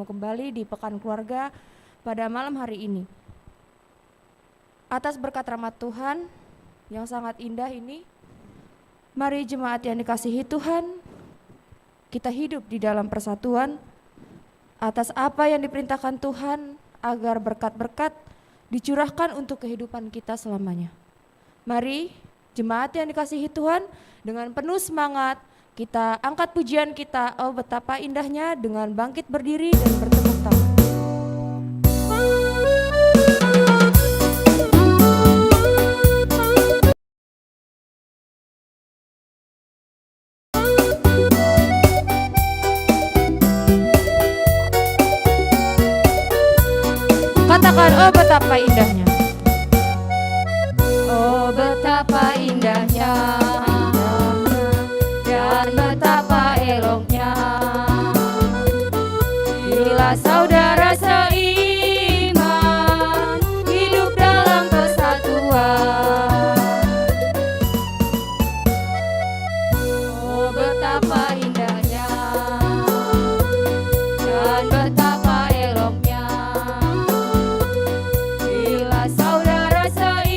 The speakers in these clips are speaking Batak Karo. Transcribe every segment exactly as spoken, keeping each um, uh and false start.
kembali di Pekan Keluarga pada malam hari ini. Atas berkat rahmat Tuhan yang sangat indah ini, mari jemaat yang dikasihi Tuhan, kita hidup di dalam persatuan atas apa yang diperintahkan Tuhan agar berkat-berkat dicurahkan untuk kehidupan kita selamanya. Mari, jemaat yang dikasihi Tuhan, dengan penuh semangat, kita angkat pujian kita, "Oh, betapa indahnya," dengan bangkit berdiri dan bertepuk tangan. Katakan, "Oh, betapa indahnya." Oh, betapa indahnya dan betapa eloknya, bila saudara seiman hidup dalam persatuan. Oh, betapa indahnya dan betapa eloknya, bila saudara seiman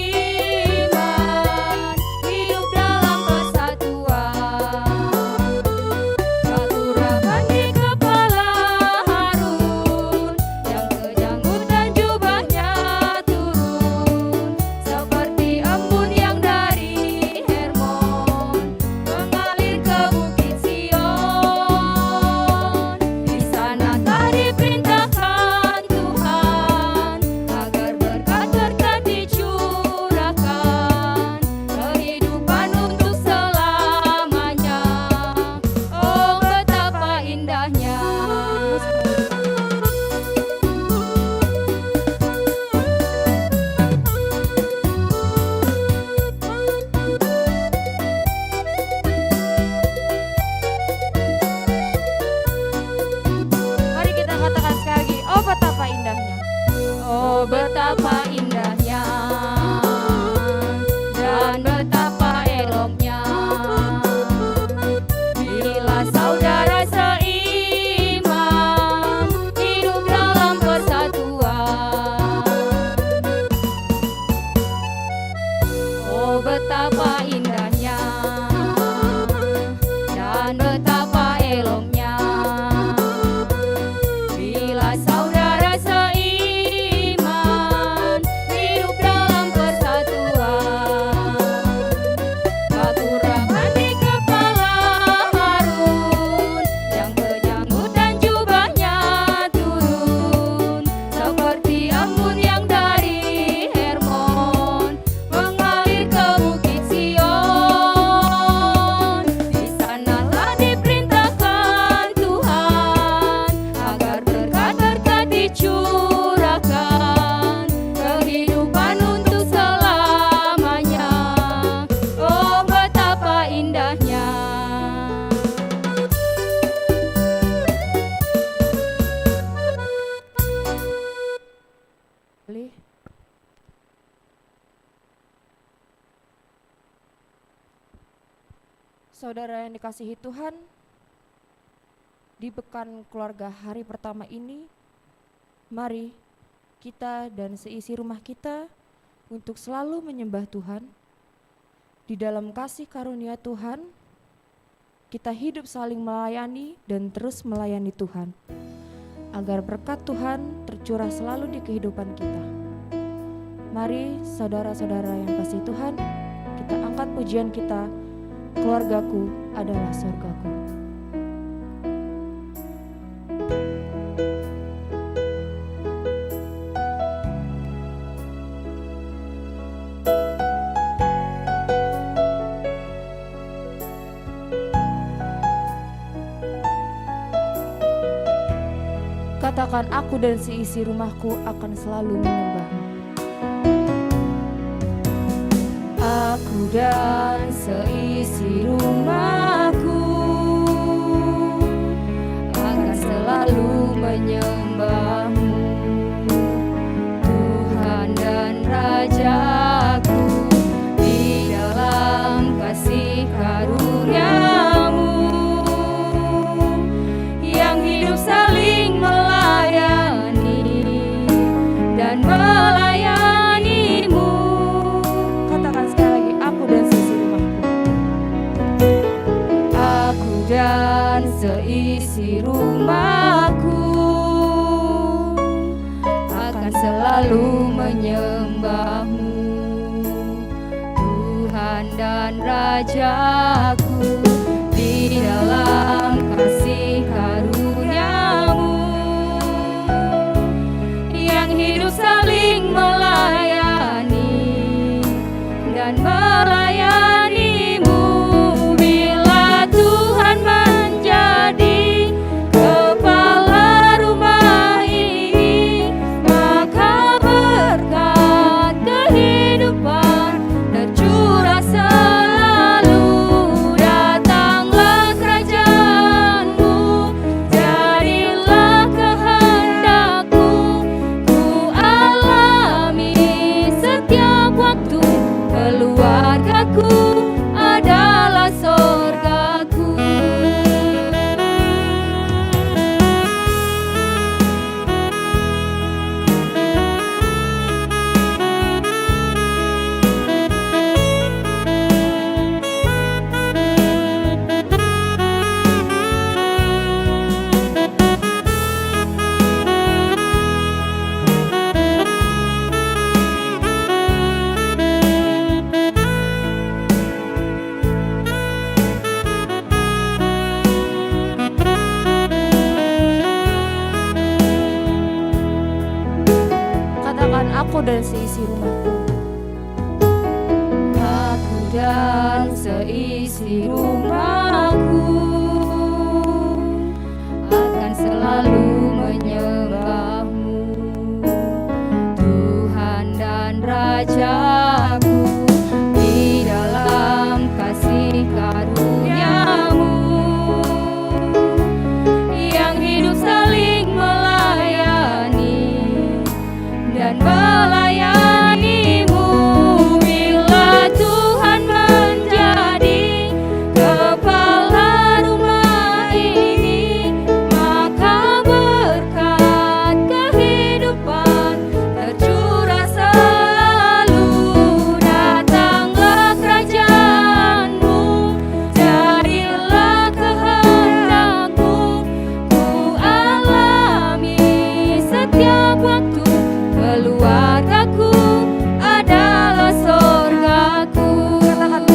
hidup dalam persatuan. Batu raban di kepala Harun, yang kejanggutan jubahnya turun, seperti embun yang dari Hermon mengalir ke Bukit Sion. Di sana telah diperintahkan Tuhan agar berkat-berkat dicurahkan, kehidupan untuk selamanya. Oh, betapa indahnya. Mari kita katakan sekali lagi, "Oh, betapa indahnya." Oh, betapa indahnya dan betapa eloknya, bila saudara seiman hidup dalam persatuan. Oh, betapa indahnya dan betapa eloknya, bila saudara seiman hidup dalam persatuan. Batu raban di kepala Harun, yang kejanggutan jubahnya turun, seperti embun yang dari Hermon mengalir ke Bukit Sion. Di sanalah diperintahkan Tuhan agar berkat-berkat dicurahkan, kehidupan untuk selamanya. Oh, betapa indahnya. Saudara yang dikasihi Tuhan, di Pekan Keluarga hari pertama ini, mari kita dan seisi rumah kita untuk selalu menyembah Tuhan. Di dalam kasih karunia Tuhan, kita hidup saling melayani dan terus melayani Tuhan, agar berkat Tuhan tercurah selalu di kehidupan kita. Mari, saudara-saudara yang kasih Tuhan, kita angkat pujian kita, "Keluargaku adalah sorgaku." Katakan, "Aku dan seisi rumahku akan selalu menyembah." Aku dan seisi rumahku akan selalu menyembah-Mu, Tuhan dan Rajaku, di dalam kasih karunia-Mu yang hidup saling melayani. melayanimu. Katakan sekali lagi, "Aku dan seisi rumahku." Aku dan seisi rumahku akan selalu menyembahmu, Tuhan dan Rajaku, di dalam kasih karuniamu yang hidup saling melayani dan melayanimu. Bila Tuhan menjadi kepala rumah ini, maka berkat kehidupan tercurah selalu. Datanglah kerajaanmu, jadilah kehendakmu, ku alami setiap waktu. Keluargaku adalah sorgaku. Katakan, "Aku dan seisi rumahku." Aku dan seisi rumahku akan selalu menyembahmu, Tuhan dan Rajaku, di dalam kasih karuniamu yang hidup saling melayani dan melayanimu. Bila Tuhan menjadi kepala rumah ini, maka berkat kehidupan tercurah selalu. Datanglah kerajaanmu, jadilah kehendakmu, ku alami setiap waktu. Keluargaku adalah sorgaku. Katakan,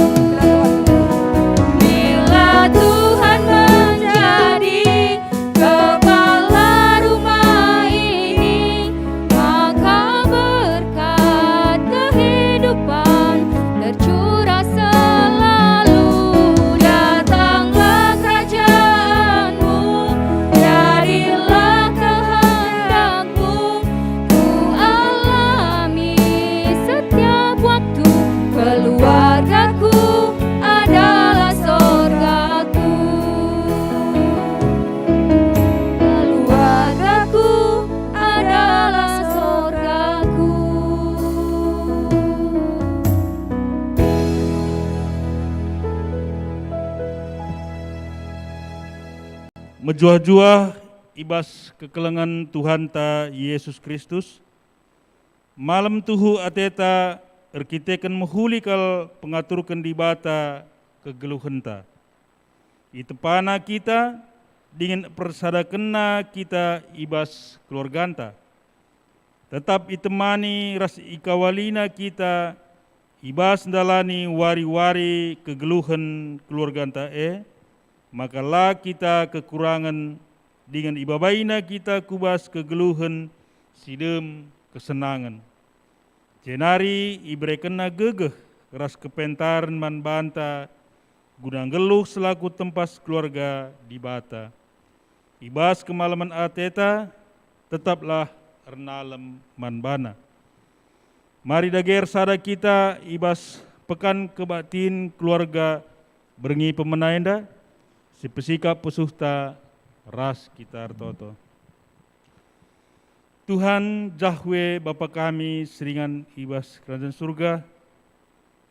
"Bila Tuhan menjadi kepala rumah ini, maka berkat kehidupan tercurah selalu. Datanglah kerajaanmu, jadilah kehendakmu, ku alami setiap waktu. Keluargaku adalah sorgaku. Keluargaku adalah sorgaku." Mejuah-juah i bas kekelengen Tuhanta Jesus Kristus, malem tuhu ateta erkiteken mehuli kal pengaturken Dibata kegeluhenta. ItempanaKa kita dingen ipersadakenNa kita i bas keluarganta. Tetap itemani ras ikawalina kita i bas ndalani wari-wari kegeluhen keluarganta e, maka la kita kekurangen dingen ibabaina kita ku bas kegeluhen si dem kesenangen. Jenari iberekenNa gegeh ras kepentaren man banta guna nggeluh selaku tempas keluarga Dibata. I bas kemalemen ateta, tetaplah ernalem man baNa. Mari dage ersada kita i bas Pekan Kebaktin Keluarga berngi pemena enda, sipesikap pusuhta ras kita ertoto. Tuhan, Jahwe, Bapa kami si ringan i bas Kerajaan Surga,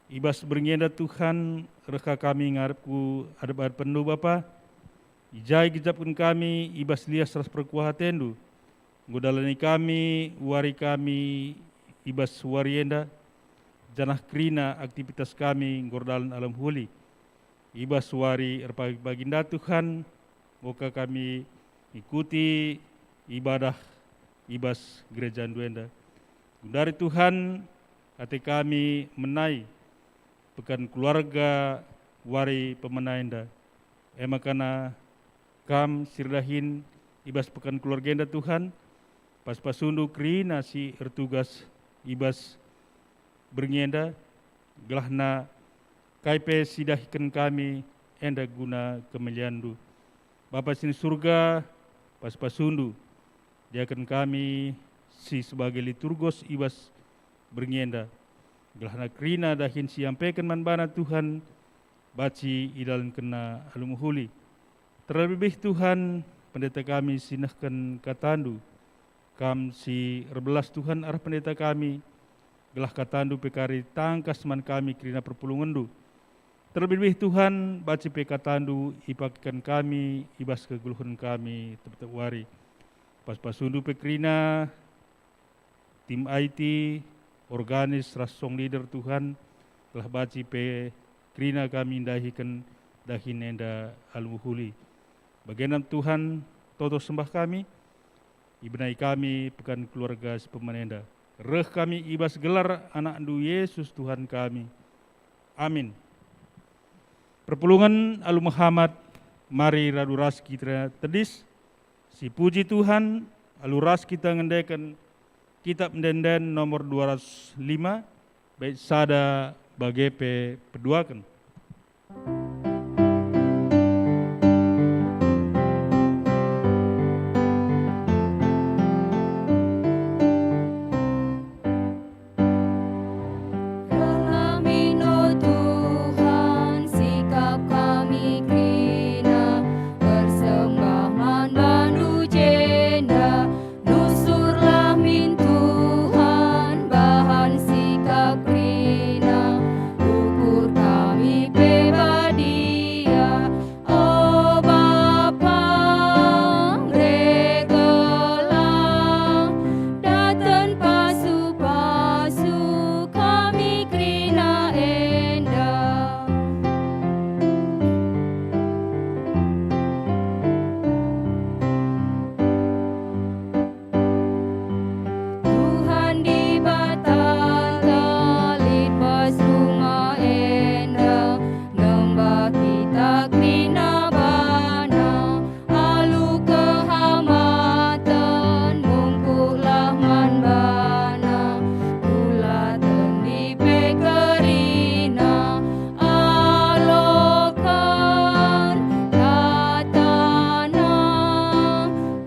i bas berngi enda, Tuhan, reh ka kami ngarap ku adep-adepenNdu, Bapa. I ja igejapken kami i bas lias ras perkuah ateNdu, Enggo dalani kami wari kami i bas wari enda, janah kerina aktivitas kami enggo erdalan alu mehuli. I bas wari erpagi-pagi enda, Tuhan, enggo ka kami ngikuti ibadah i bas gerejaNdu enda. Gundari, Tuhan, ate kami menai pekan keluarga wari pemena enda. E maka Kam si erdahin i bas pekan keluarga enda, Tuhan, pas-pasundu kerina si ertugas i bas berngi enda, gelahna kai pe si idahiken kami enda guna kemulianNdu. Bapa si ni Surga, pas-pasundu diaken kami si sebagai liturgos i bas berngi enda, gelahna kerina dahin si iampeken man bana, Tuhan, banci idalankenna alu mehuli. Terlebih, Tuhan, pendeta kami si nehken kataNdu, Kam si erbelas, Tuhan, arah pendeta kami, gelah kataNdu pe kari tangkas man kami kerina perpulungenNdu. Terlebih, Tuhan, banci pe kataNdu ipakekan kami i bas kegeluhen kami tep-tep wari. Pas-pasundu pe kerina tim I T, organis ras song leader, Tuhan, gelah banci pe kerina kami ndahiken dahin enda alu mehuli. Bagenda, Tuhan, toto sembah kami, ibenai kami pekan keluarga si pemena enda. Reh kami i bas gelar AnakNdu Yesus, Tuhan kami. Amin. Perpulungen alu mehamat, mari radu ras kita tedis, sipuji Tuhan, alu ras kita ngendeken Kitap Ende-enden nomor dua ratus lima, bait sada bage pe peduaken. Rehlah min, o Tuhan, sikap kami kerina, ersembah man bandu jenda. Nusurlah min, Tuhan, bahan sikap kerina, ukur kami pe badia. O Bapa, berekenlah daten pasu-pasu kami kerina enda. Tuhan Dibatanta, lit bas rumah enda, nembah kita kerina Bana, alu kehamaten, mungkuklah man Bana, kulaten pe kerina, aloken kataNa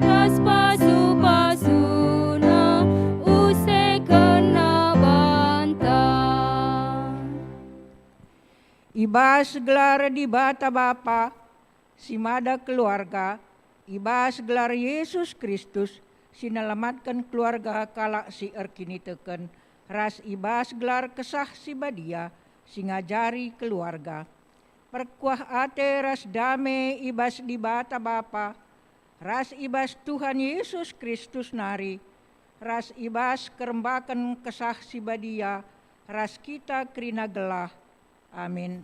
ras pasu-pasuNa, usekenNa banta. I bas gelar Dibata Bapa, si mada keluarga, i bas gelar Yesus Kristus, si nelamatken keluarga kalak si erkiniteken, ras i bas gelar Kesah Si Badia, si ngajari keluarga. Perkuah ate ras dame i bas Dibata Bapa, ras i bas Tuhan Yesus Kristus nari, ras i bas kerembaken Kesah Si Badia, ras kita kerina gelah. Amin.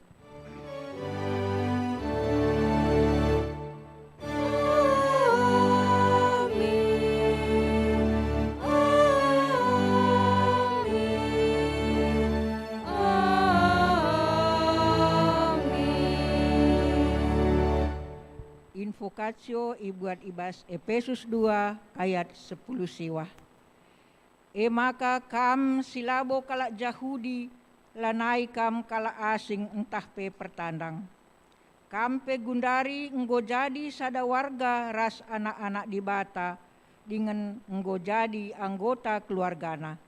Invokasio ibuat i bas Epesus dua ayat sepuluh siwah. E maka kam si labo kalak Jahudi, lanai kam kalak asing ntah pe pertandang. Kam pe gundari enggo jadi sada warga ras anak-anak Dibata, dingen enggo jadi anggota keluargaNa.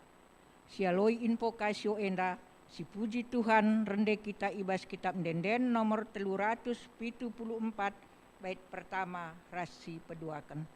Sialoi invokasio enda, sipuji Tuhan, rende kita i bas Kitap Ende-enden nomor telu ratus pitu puluh empat, bait pertama ras si peduaken.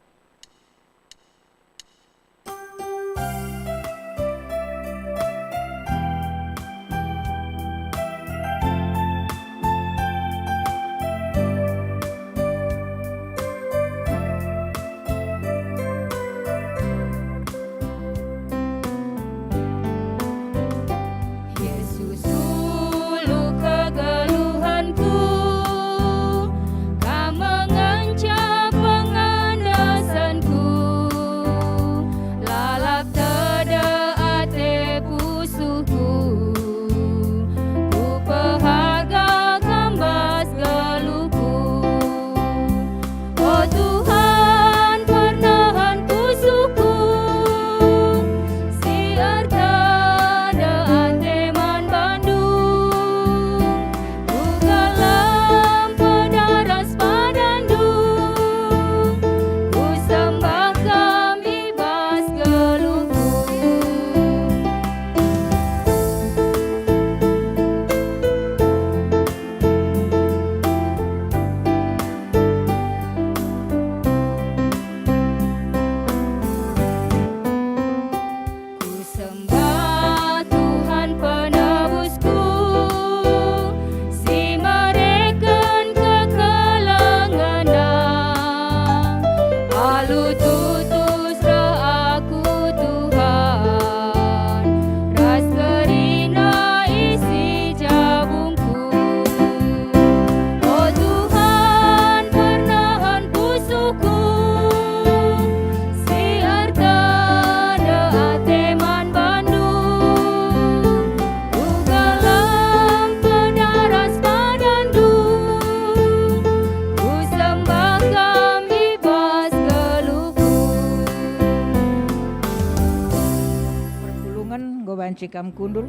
Enggo banci kam kundul.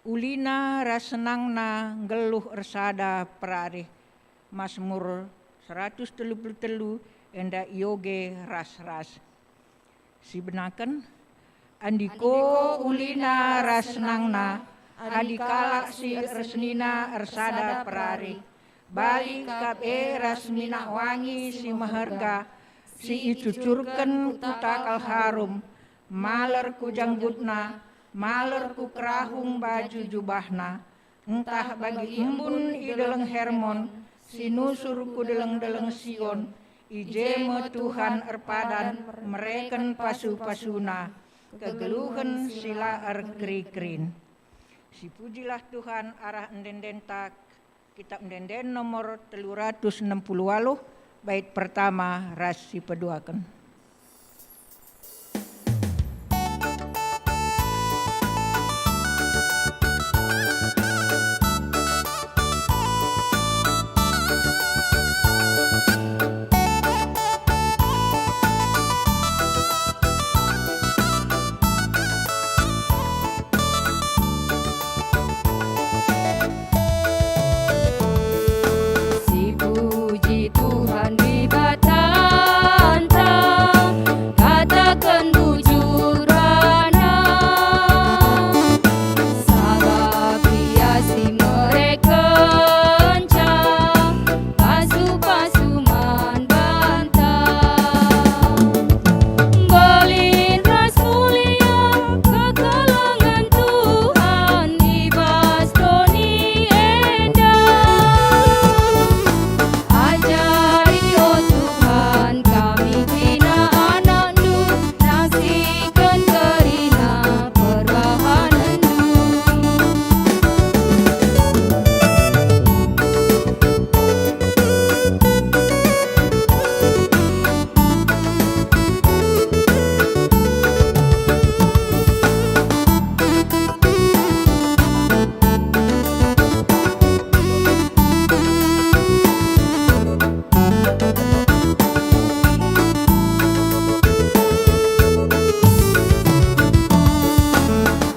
Ulina ras senangna nggeluh ersada perarih. Masmur seratus telu puluh telu enda ioge ras-ras. Sibenaken, andiko ulina ras senangna, adi kalak si ersenina ersada perarih. Bali kap e ras minak wangi si meherga, si icucurken ku takal harum, maler ku janggutna, maler ku kerahung baju jubahna, ntah bagi embun i Deleng Hermon, si nusur ku deleng-deleng Sion, i je me Tuhan erpadan mereken pasu-pasuna, kegeluhen si la erkeri-kerin. Sipujilah Tuhan arah ende-endenta. Kitab Ende-enden nomor telu ratus enam puluh waluh, bait pertama ras si peduaken. Sipuji Tuhan Dibatanta, kataken bujurana, sabap Ia si merekenca pasu-pasu man banta. Mbelin ras mulia kekelengen Tuhan i bas doni enda. Ajari, o Tuhan, kami kerina anakNdu, naksiken kerina perbahanenNdu.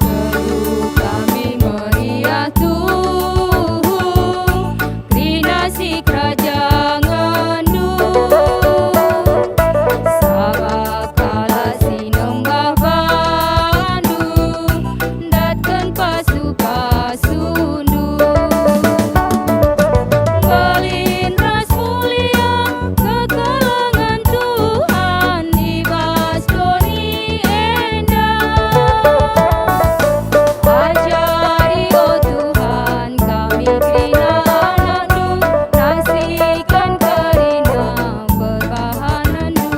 Geluh kami meriah tuhu, kerina sikerajangenNdu, sabap kalak si nembah baNdu, ndatken pasu-pasuNdu. Mbelin ras mulia kekelengen Tuhan i bas doni enda. Ajari, o Tuhan, kami kerina anakNdu, naksiken kerina perbahanenNdu.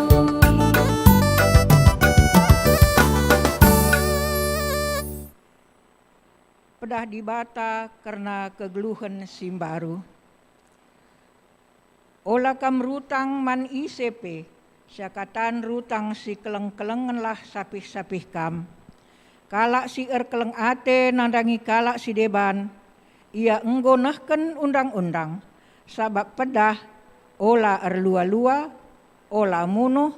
Pedah Dibata kerna kegeluhen si mbaru. Ola kam rutang man ise pe, siakatan rutang si keleng-kelengenlah sapih-sapih kam. Kalak si erkeleng ate nandangi kalak si deban, ia enggo nehken undang-undang, sabap pedah, ola erlua-lua, ola munuh,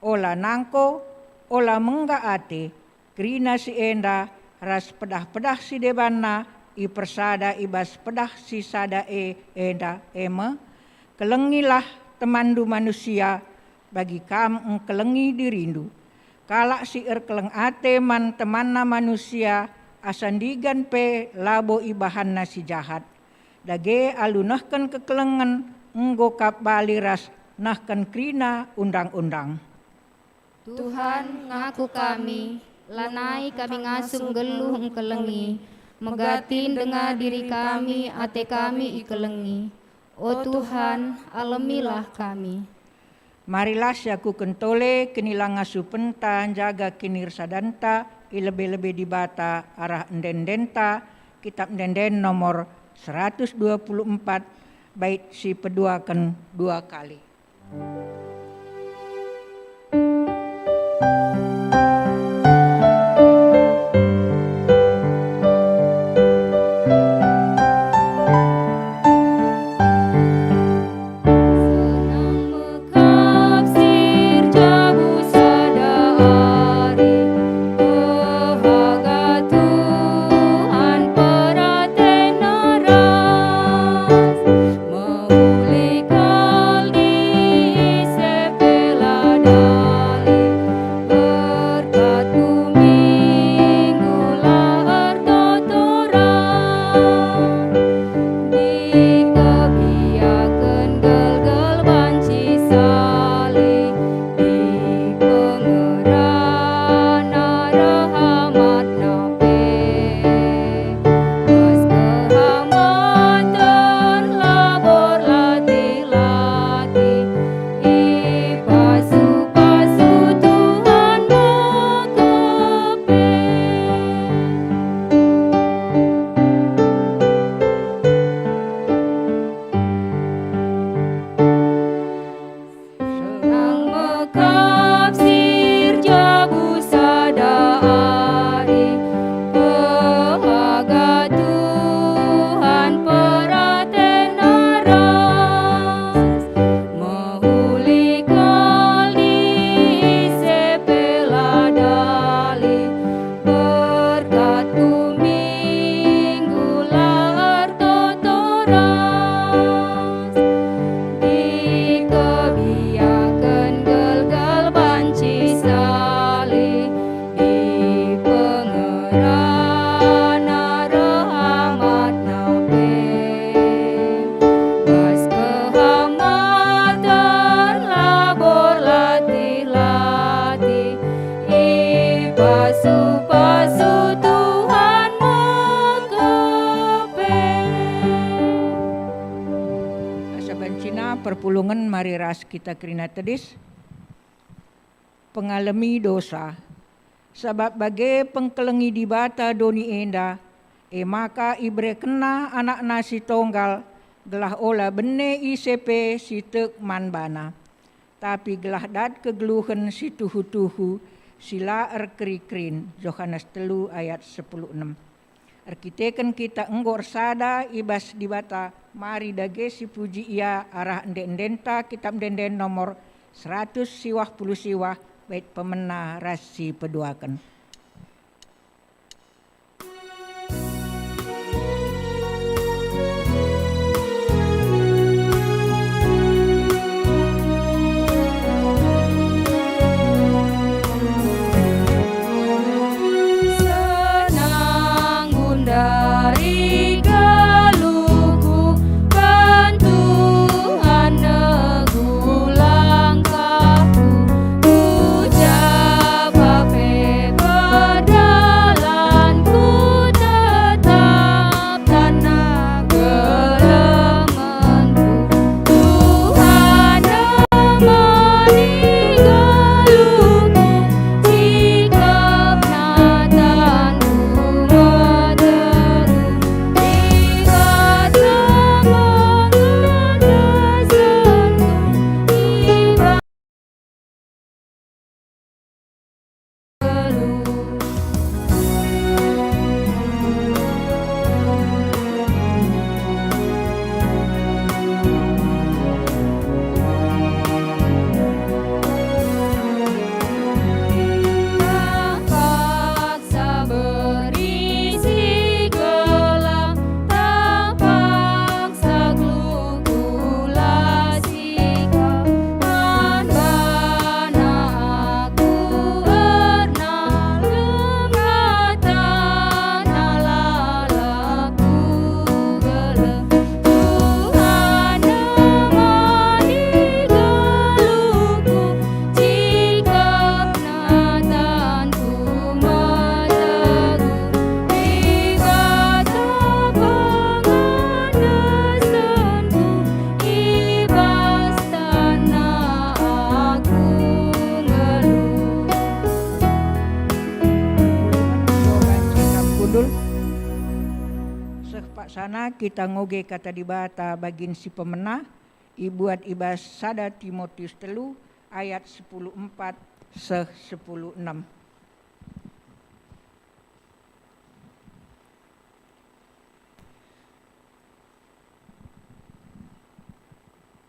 ola nangko, ola mengga ate, kerina si enda ras pedah-pedah si debanna ipersada i bas pedah si sada e enda, e me, kelengilah temanndu manusia, bagi kam engkelengi dirindu. Kalak si erkeleng ate man temanna manusia, asa ndigan pe labo ibahanna si jahat. Dage alu nehken kekelengen, enggo kap bali ras nehken kerina undang-undang. Tuhan, ngaku kami, lanai kami ngasup nggeluh engkelengi, megatin denga diri kami, ate kami ikelengi. O Tuhan, alemilah kami. Marilah siakuken tole kenilangasupenNta njaga kinirsadanta i lebe-lebe Dibata arah ende-endenta, Kitab Ende-enden nomor seratus dua puluh empat, bait si peduaken dua kali. Senang mekap sir jabu sada Pasu-pasu Tuhan mekepeng. Asa bancina perpulungen mari ras kita kerina tedis. Pengalemi dosa. Sabap bage pengkelengi Dibata doni enda, e maka iberekenNa AnakNa si Tonggal, gelah ola bene ise pe si tek man baNa, tapi gelah dat kegeluhen si tuhu-tuhu, si la erkeri-kerin. Johanes telu ayat sepuluh enem. Erkiteken kita enggo ersada i bas Dibata, mari dage sipuji Ia arah ende-endenta Kitap Ende-enden nomor seratus siwah puluh siwah, bait pemena ras si peduaken. Senang gundari geluhku, kan Tuhan negu langkahku. Ku jaba pe perdalanku tetap tanah kelemenku. Tuhan nemani geluhku, sikapNa tanku meteguh. Dibata pengandesenku, i bas Paksa berisi gelah, tak paksa geluhku la sikap, man baNa aku erna, lembah tanah lalapku gelah. Tuhan nemani geluhku, sikapNa tanku meteguh. Dibata pengandesenku, i bas tanah aku nggeluh. Kundul. Seh paksana kita ngoge Kata Dibata bagin si pemena, ibuat i bas sada Timotius telu ayat sepuluh empat seh sepuluh enam.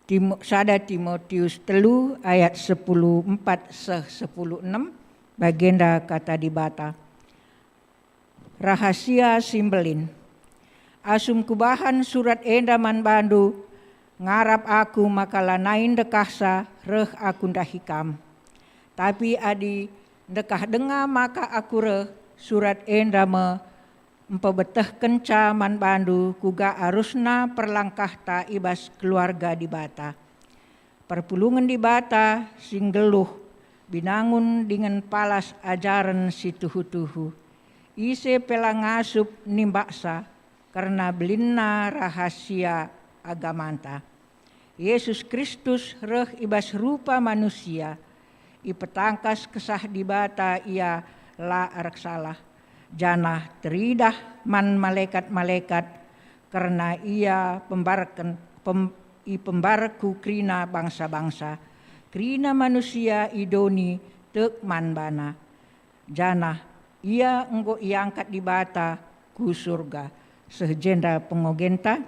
Timo-, sada Timotius telu ayat sepuluh empat seh sepuluh enam, bagenda Kata Dibata. Rahasia si mbelin. Asum kubahan surat enda man bandu, ngarap aku maka lanai ndekahsa reh aku ndahi kam. Tapi adi ndekah denga maka aku reh, surat enda me mpebetehkenca man bandu kuga arusna perlangkahta i bas keluarga Dibata. Perpulungen Dibata si nggeluh, binangun dingen palas ajaren si tuhu-tuhu. Ise pe la ngasup nimbaksa kerna belinna rahasia agamanta. Yesus Kristus reh i bas rupa manusia, ipetangkas Kesah Dibata Ia la ersalah, janah teridah man malekat-malekat, kerna Ia pembarken, pem-, ipembar ku kerina bangsa-bangsa, kerina manusia i doni tek man baNa. Janah Ia enggo iangkat Dibata ku Surga. Seh jenda pengogenta.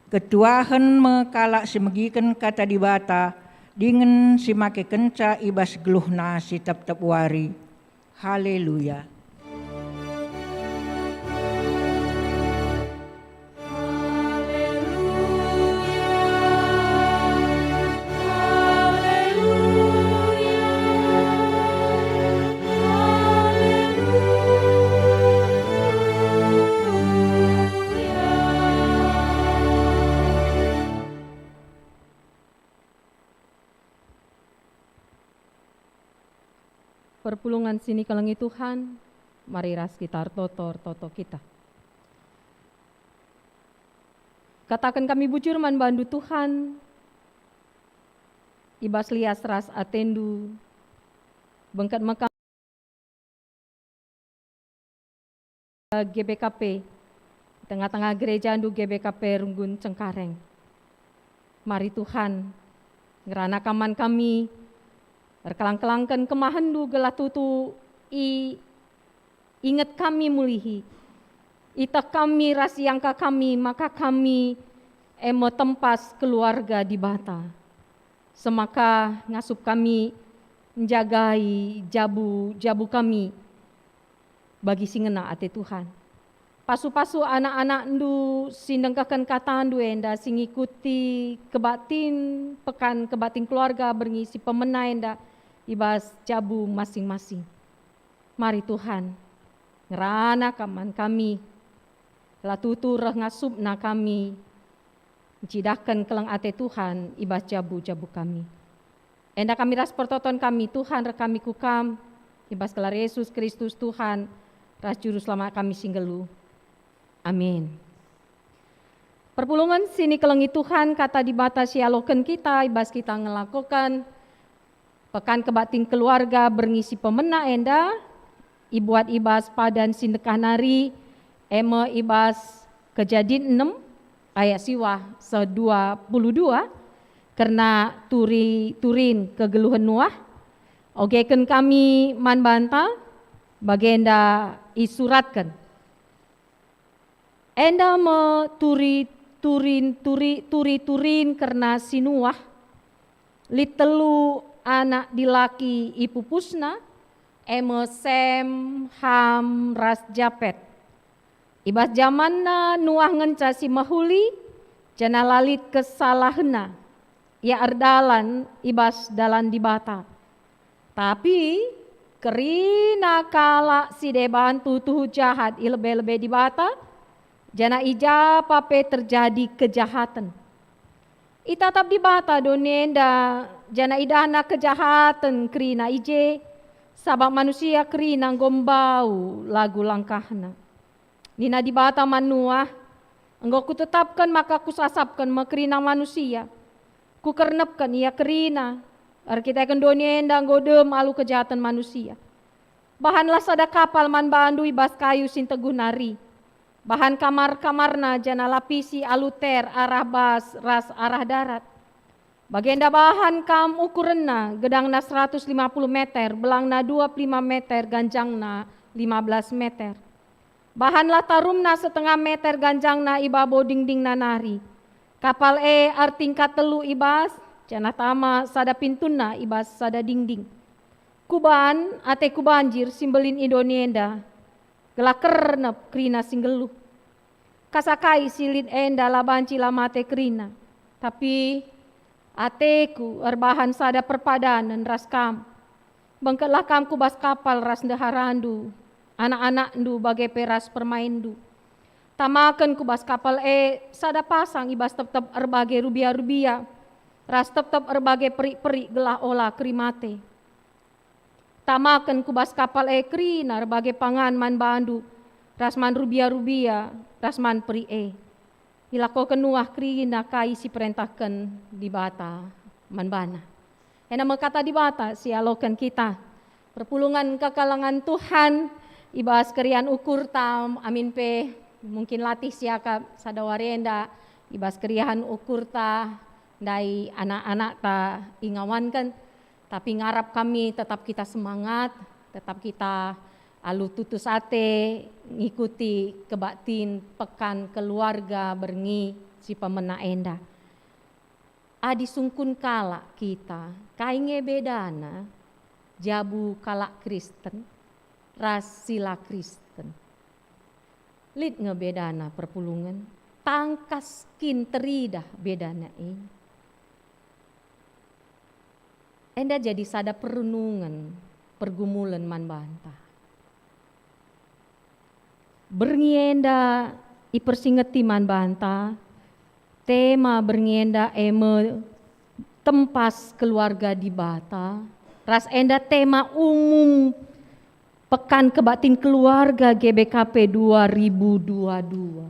Ketuahen me kalak si megiken Kata Dibata dingen si makekenca i bas geluhna si tep-tep wari. Haleluya! Perpulungen si nikelengi Tuhan, mari ras kita ertoto-ertoto kita. Kataken kami bujur man bandu Tuhan, i bas lias ras atendu, bengket mekam G B K P, tengah-tengah gerejandu G B K P Runggun Cengkareng. Mari Tuhan, ngerana Kam man kami, erkelang-kelangken kemahendu gelah tutu i-, inget kami mulihi, iteh kami ras iangka kami, maka kami e me tempas keluarga Dibata. Semaka ngasup kami njagai jabu-jabu kami bagi si ngena ate Tuhan. Pasu-pasu anak-anakndu si ndengkehken katandu enda, si ngikuti kebaktin, pekan kebaktin keluarga berngi si pemena enda i bas jabu masing-masing. Mari Tuhan, ngerana Kam man kami, la tutu reh ngasupna kami ncidahken keleng ate Tuhan i bas jabu-jabu kami. Enda kami ras pertoton kami, Tuhan, reh kami ku Kam, i bas gelar Yesus Kristus, Tuhan ras Juru Selamat kami si nggeluh. Amin. Perpulungen si nikelengi Tuhan, kata Dibata si ialoken kita i bas kita ngelakoken Pekan Kebaktin Keluarga berngi si pemena enda ibuat i bas padan si ndekah nari, e me i bas Kejadin enem ayat siwah seh dua puluh dua, kerna turi-turin kegeluhen Nuah. Ogeken kami man banta, bagenda isuratken. Enda me turi-turin, turi-, turi-turin kerna si Nuah. Lit telu anak dilaki ipupusna, e me Sem, Ham, ras Japet. I bas jamanna Nuah ngenca si mehuli, janah la lit kesalahenna. Ia erdalan i bas dalan Dibata. Tapi kerina kalak si deban tuhu-tuhu jahat i lebe-lebe Dibata, janah i ja pa pe terjadi kejahaten. Itatap Dibata doni enda, janah idahNa kejahaten kerina i je, sabap manusia kerina enggo mbau lagu langkahna. Nina Dibata man Nuah, "Enggo Kutetapken maka Kusasapken me kerina manusia. Kukernepken ia kerina, erkiteken doni enda enggo dem alu kejahaten manusia. Bahanlah sada kapal man bandu i bas kayu si nteguh nari. Bahan kamar-kamarna janah lapisi alu ter arah bas ras arah darat. Bagenda bahan kam ukurenna, gedangna seratus lima puluh meter, belangna dua puluh lima meter, ganjangna lima belas meter. Bahanlah tarumna setengah meter ganjangna i babo dingdingna nari. Kapal e ertingkat telu i bas, janah tama sada pintunna i bas sada dingding. Kuban ateku banjir si mbelin i doni enda, gelah kernep kerina si nggeluh. Kasa kai si lit enda la banci la mate kerina, tapi ateku erbahan sada perpadanen ras kam. Bengketlah kam ku bas kapal ras ndeharandu, anak-anakndu bage pe ras permainndu. Tamaken ku bas kapal e sada pasang i bas tep-tep erbage rubia-rubia, ras tep-tep erbage perik-perik gelah ola keri mate. Tamaken ku bas kapal e kerina erbage pangan man bandu, ras man rubia-rubia, ras man perik e." Ilakoken Nuah kerina kai si perentahken Dibata man bana. Enda me kata Dibata si ialoken kita. Perpulungen kekelengen Tuhan, i bas keriahen ukurta, amin pe mungkin latih siakap sada wari enda, i bas keriahen ukurta ndai anak-anakta ingawanken. Tapi ngarap kami tetap kita semangat, tetap kita alu tutus ate ngikuti kebaktin Pekan Keluarga berngi si pemena enda. Adi sungkun kalak kita, kai nge bedana jabu kalak Kristen ras si la Kristen? Lit nge bedana perpulungen, tangkas kin teridah bedana e? Enda jadi sada perunungen pergumulen man banta. Berngi enda ipersingeti man banta, tema berngi enda e me tempas keluarga Dibata, ras enda tema umum Pekan Kebaktin Keluarga G B K P dua ribu dua dua.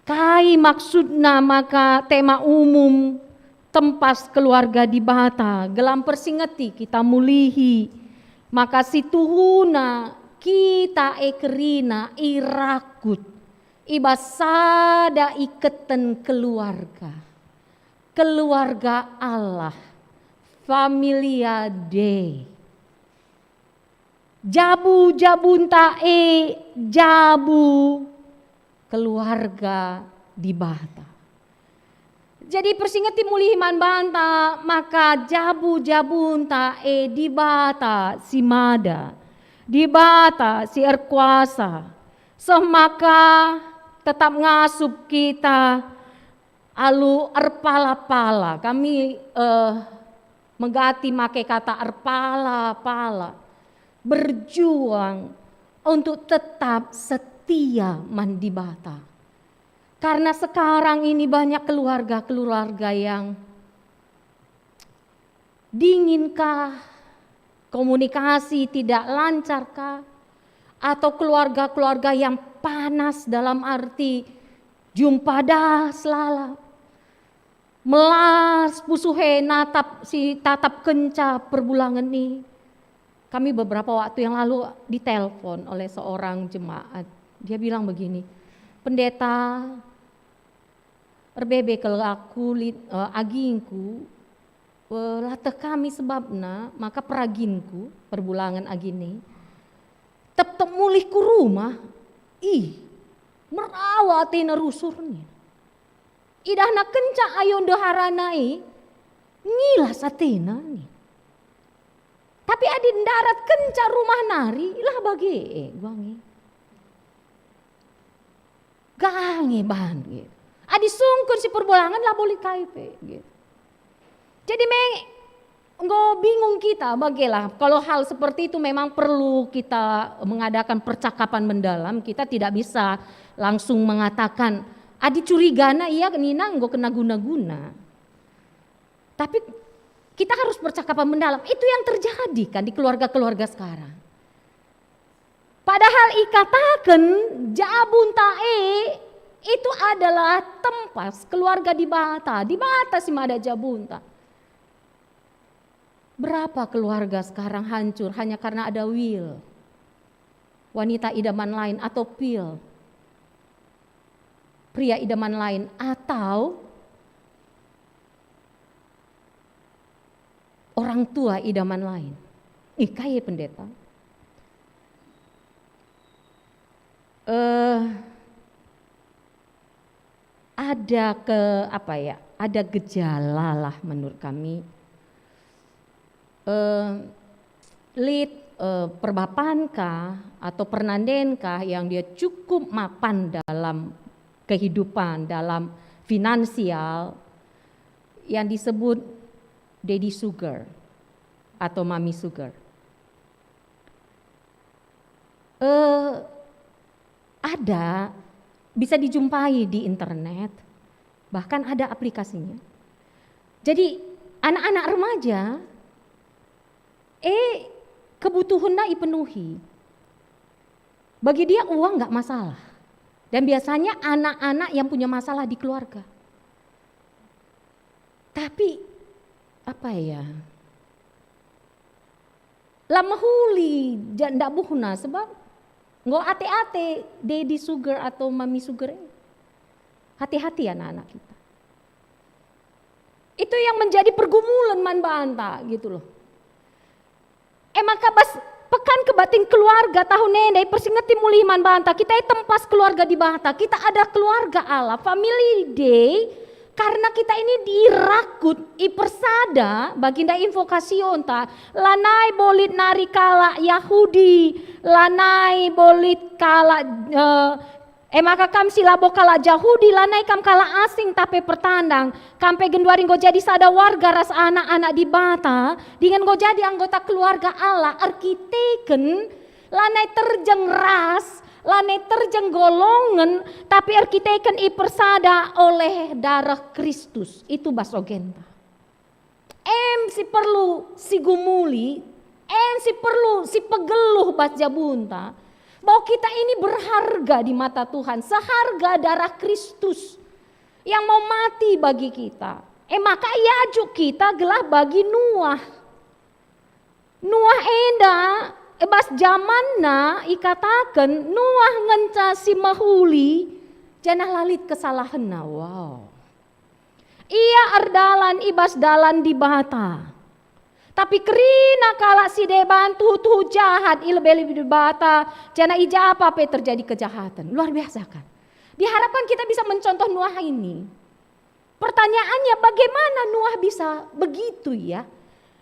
Kai maksudna maka tema umum tempas keluarga Dibata gelah mpersingeti kita mulihi maka situhuna kita e kerina irakut i bas sada iketen keluarga, keluarga Allah, familia Dei. Jabu-jabunta e jabu keluarga Dibata. Jadi persingeti mulihi man banta maka jabu-jabunta e Dibata si mada, Dibata si erkuasa, seh maka tetap ngasup kita alu erpala-pala. Kami, eh, megati make kata erpala-pala, berjuang untuk tetap setia man Dibata. Karena sekarang ini banyak keluarga-keluarga yang dinginkah, komunikasi tidak lancarkah, atau keluarga-keluarga yang panas dalam arti jumpa das lalap, melas pusuh e natap si tatap kenca perbulangen ni. Kami beberapa waktu yang lalu ditelepon oleh seorang jemaat. Dia bilang begini, "Pendeta, erbebe kal aku lit, eh, agingku, eh, lateh kami sebabna maka peraginku perbulangen agini tep-tep mulih ku rumah. Ih, merawa atena rusur," nia. Idahna kenca ayo ndeharana e, ngilas atena nia. Tapi adi ndarat kenca rumah nari, lah bage e, guange. Gange bahan, gitu. Adi sungkun si perbulangen, lah boli kai pe, gitu. Jadi me, enggo bingung kita, bagelah. Kalau hal seperti itu memang perlu kita mengadakan percakapan mendalam, kita tidak bisa langsung mengatakan, adi curigana ia nina enggo kena guna-guna. Tapi kita harus percakapan mendalam. Itu yang terjadi kan di keluarga-keluarga sekarang. Padahal ikataken jabunta e itu adalah tempas keluarga Dibata. Dibata si mada jabunta. Berapa keluarga sekarang hancur hanya karena ada will? Wanita idaman lain atau pil? Pria idaman lain atau orang tua idaman lain? Ih, kai pendeta? Eh, ada ke, apa ya, ada gejala lah menurut kami. Eh, lit, eh, perbapankah atau pernandenkah yang dia cukup mapan dalam kehidupan, dalam finansial, yang disebut daddy sugar atau mommy sugar. Eh, ada, bisa dijumpai di internet, bahkan ada aplikasinya. Jadi, anak-anak remaja, eh, kebutuhannya ipenuhi. Bagi dia uang nggak masalah. Dan biasanya anak-anak yang punya masalah di keluarga. Tapi, apa ya, la mehuli ja-, ndak buhna, sebab enggo ate-ate daddy sugar atau mommy sugar e. Hati-hati anak-anak kita. Itu yang menjadi pergumulan man banta gitu loh. E maka bas Pekan Kebaktin Keluarga tahun enda ipersingeti mulihi man banta, kita itempas keluarga Dibata, kita ada keluarga Allah, family day, karena kita ini dirakut, ipersada, baginda invokasionta, lanai bolit nari kalak Yahudi, lanai bolit kalak, eh, E maka kam si labo kalak Jahudi, lanai kam kalak asing, tapi pertandang. Kam pe genduari enggo jadi sada warga ras anak-anak Dibata, dingen enggo jadi anggota keluarga Allah, erkiteken lanai terjeng ras, lanai terjeng golongen, tapi erkiteken ipersada oleh darah Kristus. Itu bas ogenta. Em si perlu sigumuli, En si perlu, si pegeluh bas jabunta, bahwa kita ini berharga di mata Tuhan, seharga darah Kristus yang mau mati bagi kita. E maka iajuk kita gelah bagi Nuah. Nuah enda, e bas jamanna ikataken Nuah ngenca si mehuli, janah la lit kesalahenna. Wow. Ia erdalan i bas dalan Dibata. Tapi kerina kalak si deban tuhu-tuhu jahat i lebe-lebe Dibata, janah i ja pe terjadi kejahaten. Luar biasa kan? Diharapkan kita bisa mencontoh Nuah ini. Pertanyaannya, bagaimana Nuah bisa begitu, ya?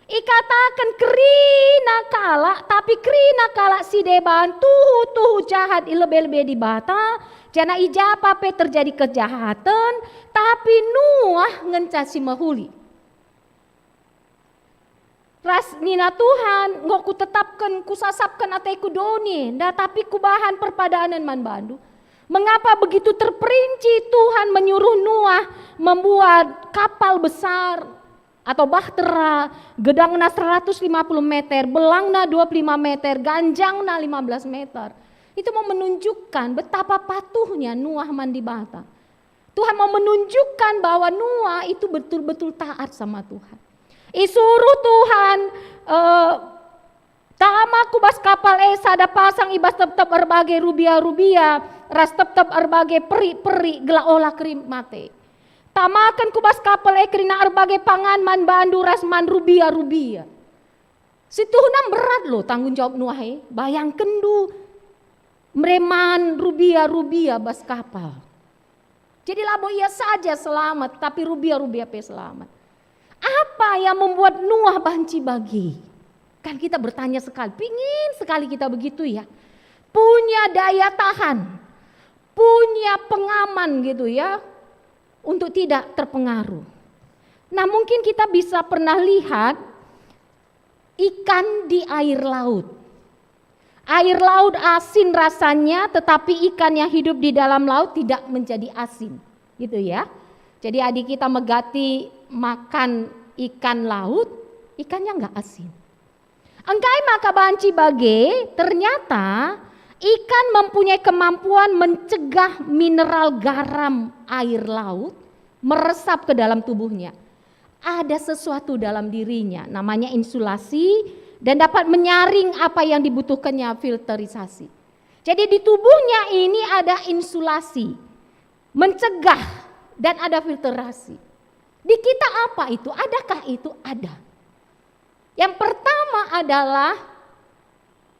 Ikataken kerina kalak, tapi kerina kalak si deban tuhu-tuhu jahat i lebe-lebe Dibata, janah i ja pe terjadi kejahaten, tapi Nuah ngenca si mehuli. Ras nina Tuhan, "Enggo kutetapken, kusasapken ateku doni enda, tapi kubahan perpadanen man bandu." Mengapa begitu terperinci Tuhan menyuruh Nuah membuat kapal besar atau bahtera, gedangna seratus lima puluh meter, belangna dua puluh lima meter, ganjangna lima belas meter? Itu mau menunjukkan betapa patuhnya Nuah man Dibata. Tuhan mau menunjukkan bahwa Nuah itu betul-betul taat sama Tuhan. Isuruh Tuhan, eh, "Tama ku bas kapal e sada pasang i bas tep-tep erbage rubia-rubia ras tep-tep erbage peri-peri gelah ola kerim mate. Tamaken ku bas kapal e kerina erbage pangan man bandu ras man rubia-rubia." Situhuna berat lo tanggung jawab Nuah e. Bayangkenndu, mereman rubia-rubia bas kapal. Jadi labo ia saja selamat, tapi rubia-rubia pe selamat. Apa yang membuat Nuah banci bage? Kan kita bertanya sekali, pingin sekali kita begitu, ya. Punya daya tahan, punya pengaman gitu, ya, untuk tidak terpengaruh. Nah, mungkin kita bisa pernah lihat ikan di air laut. Air laut asin rasanya, tetapi ikan yang hidup di dalam laut tidak menjadi asin. Gitu, ya. Jadi adi kita megati makan ikan laut, ikannya nggak asin. Engkai maka banci bage, ternyata ikan mempunyai kemampuan mencegah mineral garam air laut meresap ke dalam tubuhnya. Ada sesuatu dalam dirinya, namanya insulasi, dan dapat menyaring apa yang dibutuhkannya, filterisasi. Jadi di tubuhnya ini ada insulasi, mencegah, dan ada filterasi. Di kita apa itu? Adakah itu? Ada. Yang pertama adalah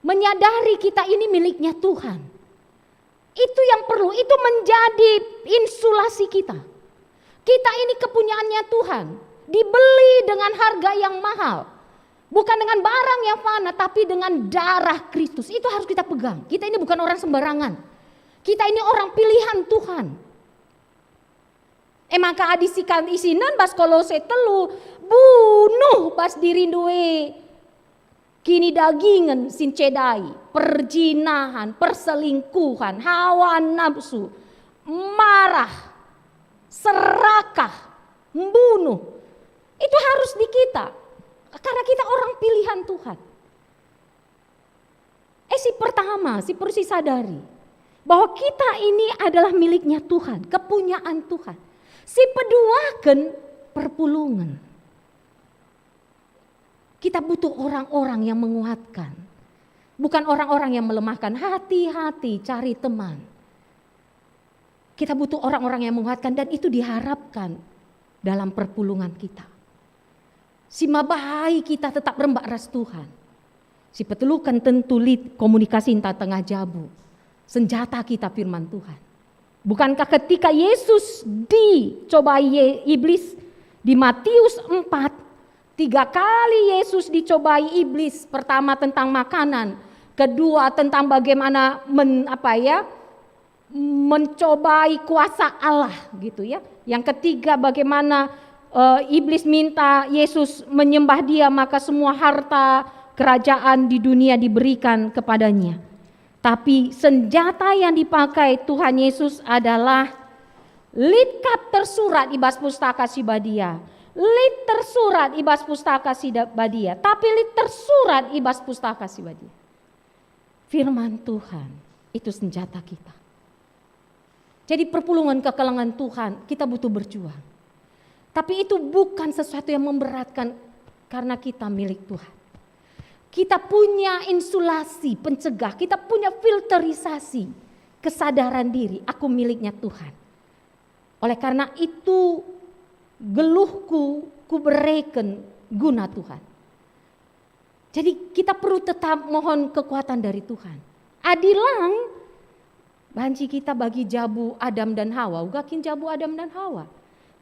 menyadari kita ini miliknya Tuhan. Itu yang perlu, itu menjadi insulasi kita. Kita ini kepunyaannya Tuhan, dibeli dengan harga yang mahal. Bukan dengan barang yang fana, tapi dengan darah Kristus. Itu harus kita pegang. Kita ini bukan orang sembarangan. Kita ini orang pilihan Tuhan. E maka adi sikan isinen bas Kolose telu, bunuh bas dirindu e kinidagingen si ncedai, perjinahan, perselingkuhan, hawa nafsu, marah, serakah, membunuh. Itu harus di kita, karena kita orang pilihan Tuhan. Eh, si pertama, si perlu sisadari bahwa kita ini adalah miliknya Tuhan, kepunyaan Tuhan. Si peduaken, perpulungen. Kita butuh orang-orang yang menguatkan, bukan orang-orang yang melemahkan. Hati-hati cari teman. Kita butuh orang-orang yang menguatkan, dan itu diharapkan dalam perpulungan kita. Si mabai kita tetap rembak ras Tuhan. Si peteluken tentu lit komunikasinta tengah jabu. Senjata kita firman Tuhan. Bukankah ketika Yesus dicobai Ye-, iblis di Matius empat, tiga kali Yesus dicobai iblis, pertama tentang makanan, kedua tentang bagaimana men-, apa ya, mencobai kuasa Allah gitu ya. Yang ketiga, bagaimana, eh, iblis minta Yesus menyembah dia, maka semua harta kerajaan di dunia diberikan kepadanya. Tapi senjata yang dipakai Tuhan Yesus adalah lit kap tersurat i bas Pustaka Si Badia, Lit tersurat i bas Pustaka Si Da-, Badia, tapi lit tersurat i bas Pustaka Si Badia. Firman Tuhan itu senjata kita. Jadi perpulungen kekelengen Tuhan, kita butuh berjuang. Tapi itu bukan sesuatu yang memberatkan karena kita milik Tuhan. Kita punya insulasi, pencegah, kita punya filterisasi kesadaran diri, "Aku miliknya Tuhan." Oleh karena itu, geluhku kubereken guna Tuhan. Jadi, kita perlu tetap mohon kekuatan dari Tuhan. Adi lang, banci kita bagi jabu Adam dan Hawa, uga kin jabu Adam dan Hawa.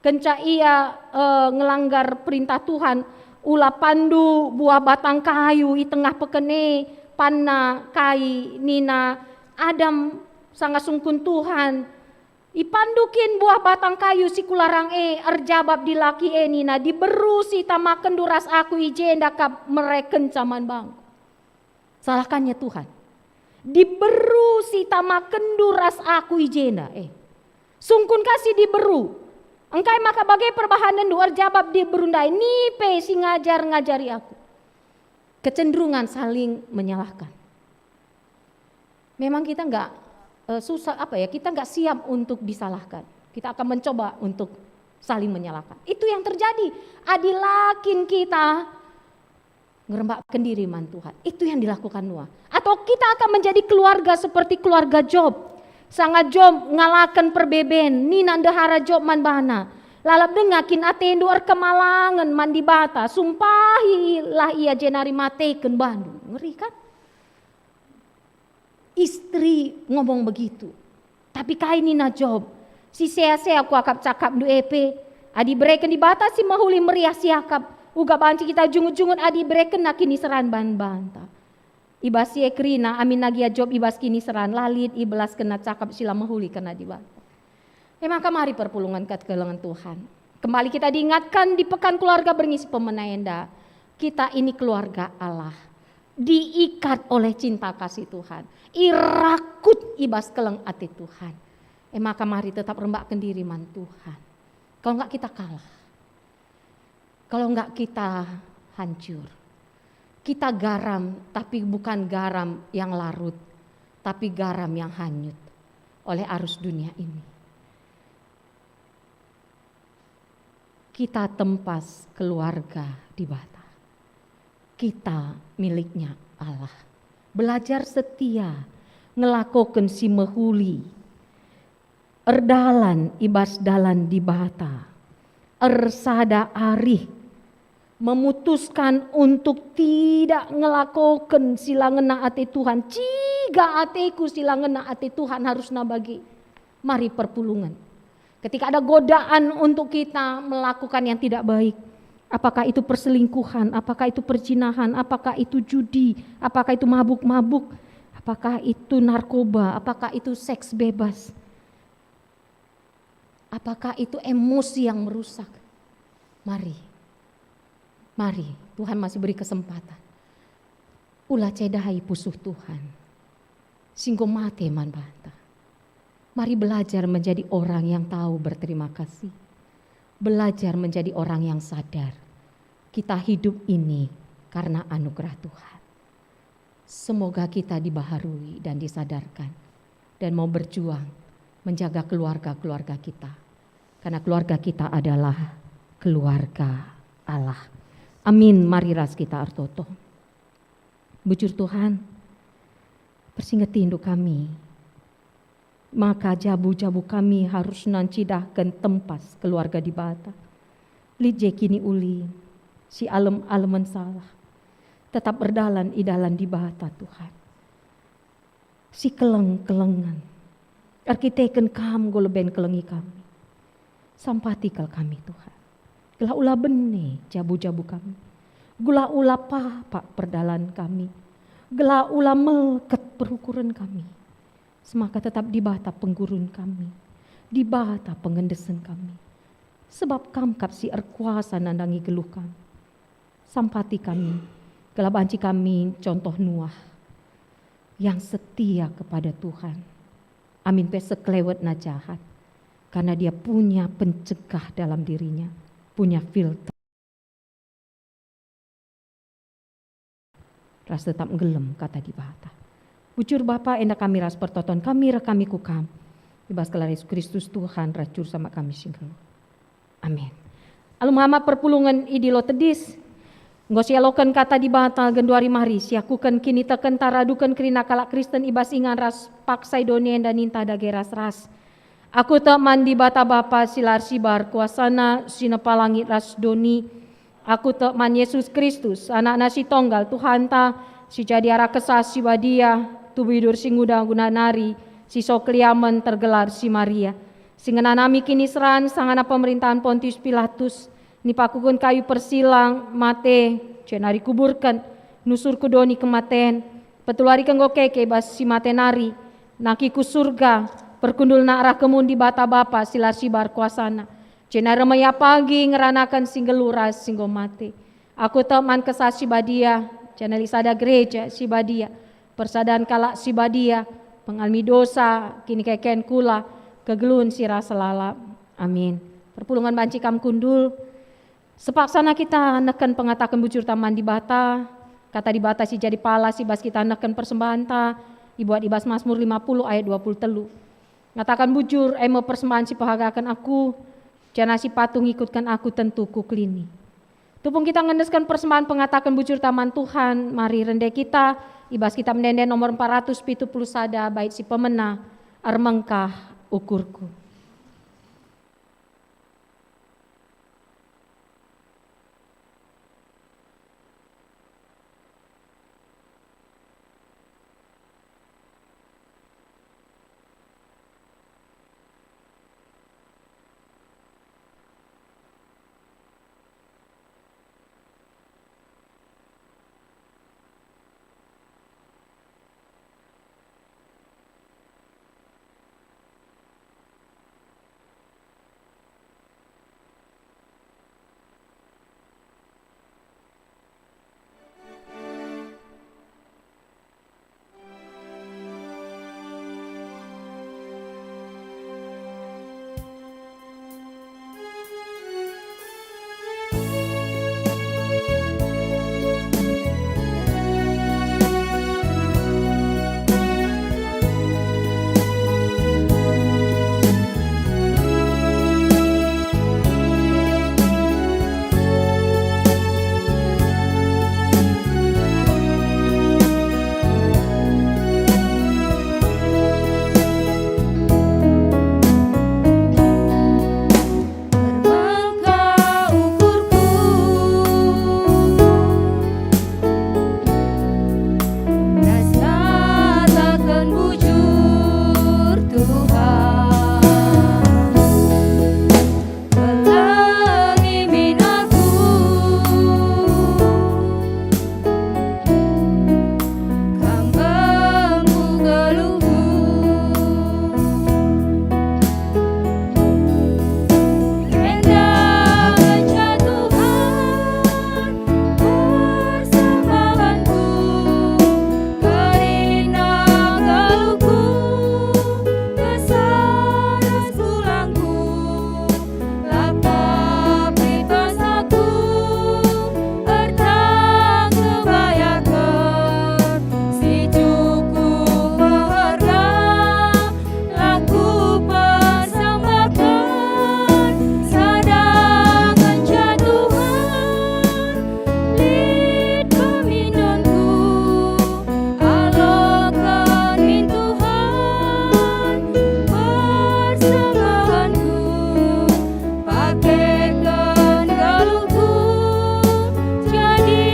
Kenca ia, eh, ngelanggar perintah Tuhan, "Ula pandu buah batang kayu i tengah peken e, panna kai," nina Adam sanga sungkun Tuhan, "Ipandu kin buah batang kayu si kularang e?" Erjabap dilaki e nina, "Diberu si itamakenndu ras aku i jenda kap merekenca man bangku." Salahkannya Tuhan. "Diberu si itamakenndu ras aku i jenda." Eh, sungkun ka si diberu. "Engkai maka bage perbahanenndu?" Erjabap diberu ndai, "Nipe si ngajar-ngajari aku." Kecenderungan saling menyalahkan. Memang kita nggak, eh, susah, apa ya, kita nggak siap untuk disalahkan. Kita akan mencoba untuk saling menyalahkan. Itu yang terjadi. Adi la kin kita ngerembakken diri man Tuhan. Itu yang dilakukan Noah. Atau kita akan menjadi keluarga seperti keluarga Job. Sanga Job ngalaken perbeben, nina ndehara Job man bana, "Lalap denga kin atendu erkemalangen man Dibata, sumpahilah ia jenari mateken bandu." Ngeri kan? Istri ngomong begitu. Tapi kai nina Job? "Si sea-sea kuakap cakapndu e pe. Adi ibereken Dibata si mehuli meriah siakap, uga banci kita jungut-jungut adi iberekenNa kiniseran man banta." I bas si e kerina, aminna gia Job i bas kiniseran, la lit ibelaskenna cakap si la mehuli kerna Dibata. E maka mari perpulungen kekelengen Tuhan. Kembali kita diingatkan di Pekan Keluarga Berngi si pemena enda, kita ini keluarga Allah, diikat oleh cinta kasih Tuhan, irakut i bas keleng ate Tuhan. E maka mari tetap rembakken diri man Tuhan. Kalau enggak, kita kalah. Kalau enggak, kita hancur. Kita garam, tapi bukan garam yang larut, tapi garam yang hanyut oleh arus dunia ini. Kita tempas keluarga Dibata. Kita miliknya Allah. Belajar setia, ngelakoken si mehuli, erdalan i bas dalan Dibata, ersada arih, memutuskan untuk tidak ngelakoken si la ngena ate Tuhan. Ciga ateku si la ngena ate Tuhan harusna bage. Mari perpulungen. Ketika ada godaan untuk kita melakukan yang tidak baik, apakah itu perselingkuhan, apakah itu perzinahan, apakah itu judi, apakah itu mabuk-mabuk, apakah itu narkoba, apakah itu seks bebas, apakah itu emosi yang merusak? Mari, mari, Tuhan masih beri kesempatan. Ula cedai pusuh Tuhan, si enggo mate man banta. Mari belajar menjadi orang yang tahu berterima kasih. Belajar menjadi orang yang sadar. Kita hidup ini karena anugerah Tuhan. Semoga kita dibaharui dan disadarkan dan mau berjuang menjaga keluarga-keluarga kita. Karena keluarga kita adalah keluarga Allah. Amin. Mari ras kita ertoto. Bujur Tuhan, persingetindu kami. Maka jabu-jabu kami harus nancidahken tempas keluarga Dibata. Lit je kiniulin, si alem-alemen salah, tetap erdalan i dalan Dibata, Tuhan. Si keleng-kelengen, erkiteken Kam enggo leben kelengi kami. Sampati kal kami, Tuhan. Gelah ula bene jabu-jabu kami. Gelah ula papak perdalan kami. Gelah ula melket perukuren kami. Semaka tetap Dibata penggurun kami, Dibata pengendesen kami. Sebab Kam kap si erkuasa nandangi geluh kami. Sampati kami, gelah banci kami contoh Nuah yang setia kepada Tuhan. Amin pe sekelewetna jahat, karena dia punya pencegah dalam dirinya. punya filter. Ras tetap nggelem Kata Dibata. Bujur Bapa, enda kami ras pertoton kami reh kami ku Kam. I bas gelar Yesus Kristus Tuhan ras Juru Selamat kami si nggeluh. Amin. Alu Muhammad perpulungen idilo tedis. Enggo sialoken Kata Dibata genduari mari, siakuken kinitekenta raduken kerina kalak Kristen i bas ingan ras paksa i doni enda ninta dage ras-ras. Aku tek man Dibata Bapa si la ersibar kuasana, si nepa langit ras doni. Aku tek man Yesus Kristus, AnakNa si Tonggal, Tuhanta, si jadi arah Kesah Si Badia, tubuh idur si nguda guna nari, si so keliamen tergelar si Maria, si ngenanami kiniseran sangana pemerintahen Pontius Pilatus, nipakuken kayu persilang, mate, jenari kuburken, nusur ku doni kematen, Petuluariken enggo keke i bas si mate nari, nangkih ku Surga, perkundulna arah kemun Dibata Bapa si la ersibar kuasana. Jenari reh me ia pagi ngeranaken si nggeluh ras si enggo mate. Aku tek man Kesah Si Badia, janah lit sada gereja si badia, persadan kalak si badia, pengalemi dosa, kinikeken kula, kegeluhen si rasa lalap. Amin. Perpulungen banci kam kundul. Sepaksana kita nehken pengataken bujurta man Dibata, Kata Dibata si jadi palas i bas kita nehken persembahenta, ibuat i bas Masmur lima puluh ayat dua puluh telu. Ngataken bujur, e me persembahen si pehagaken aku, janah si patuh ngikutken aku tentu kukelini. Tupung kita ngendesken persembahen pengataken bujurta man Tuhan, mari rende kita i bas Kitab Ende-enden nomor empat ratus pitu puluh sada, bait si pemena, Ermengkah Ukurku. Ermengkah ukurku, ras ngataken bujur Tuhan. Kelengi min aku, Kam bangku geluhku. Enda ngenca Tuhan persembahenku, kerina geluhku, kesah ras tulangku. Lakap lit bas aku, ertangkep bayaken si cukup meherga, la kupersembahken sada ngenca Tuhan. Lit pemindonku, aloken min Tuhan persembahenku, pakeken geluhku jadi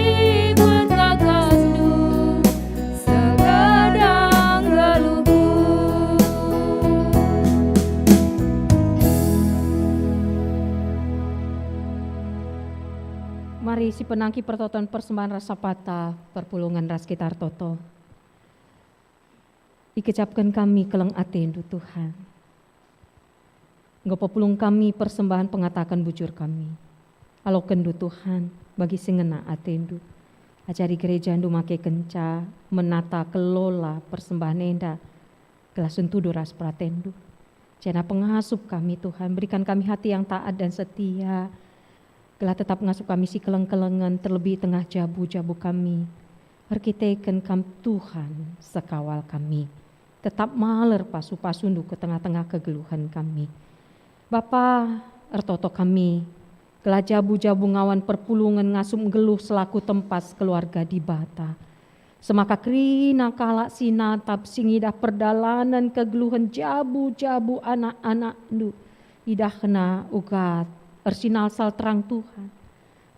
berkakasndu, sekedang geluhku. Mari sipenangki pertoton persembahen rasa patah, perpulungen ras kita ertoto. Ikecapken kami keleng ateNdu, Tuhan. Enggo pepulung kami persembahen pengataken bujur kami. AlokenNdu, Tuhan, bagi si ngena ateNdu. Ajari gerejaNdu makekenca menata kelola persembahen enda, gelah sentudu ras peratenNdu. Janah pengasup kami, Tuhan, berikan kami hati yang taat dan setia, Gelah tetap ngasup kami sikeleng-kelengen terlebih tengah jabu-jabu kami. Erkiteken Kam Tuhan sekawal kami. Tetap maler pasu-pasundu ke tengah-tengah kegeluhen kami. Bapa, ertoto kami, gelah jabu-jabu ngawan perpulungen ngasup nggeluh selaku tempas keluarga Dibata. Semaka kerina kalak si natap si ngidah perdalanen kegeluhen jabu-jabu anak-anakndu, idahna uga ersinalsal terang Tuhan.